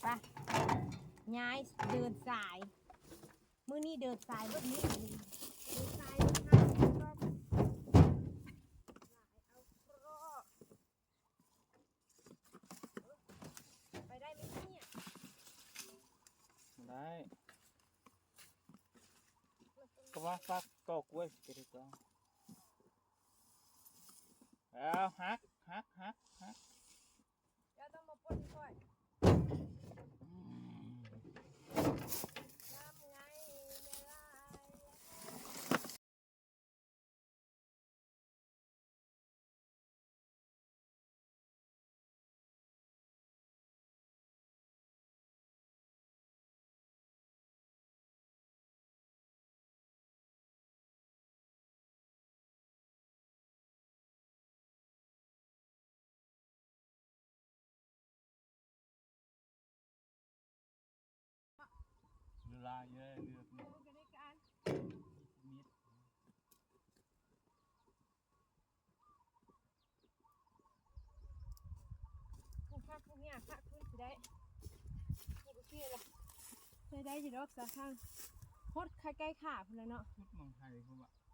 ໄປ ຍ້າຍເດີນສາຍ ມື້ນີ້ເດີນສາຍເບິດມື້ ເດີນສາຍເດີນທາງ ເອົາເກາະ ໄປໄດ້ໄໝເນຍ? ບໍ່ໄດ້ ກໍວ່າຝາກກໍກ້ວຍໄປດີກວ່າ ເອົາ ຫັກ ຫັກ ຫັກ ຫັກ ເຈົ້າຕ້ອງມາປົດໃຫ້ຂ້ອຍ ອືມ ງາມໄງແມ່ລາຍ. ເວລາເຍອະເລືອກ ເອີ ກໍໄດ້ການ ມີດ ປູກຜັກປູກຫຍ້າ ພະຄືນຊິໄດ້ ໂອເຄລະ ໃຊ້ໄດ້ຢູ່ດອກສາທາງ ຮອດໃກ້ໆຂາພຸ້ນລະເນາະ ພຸດເມືອງໄທພຸ້ນວະ.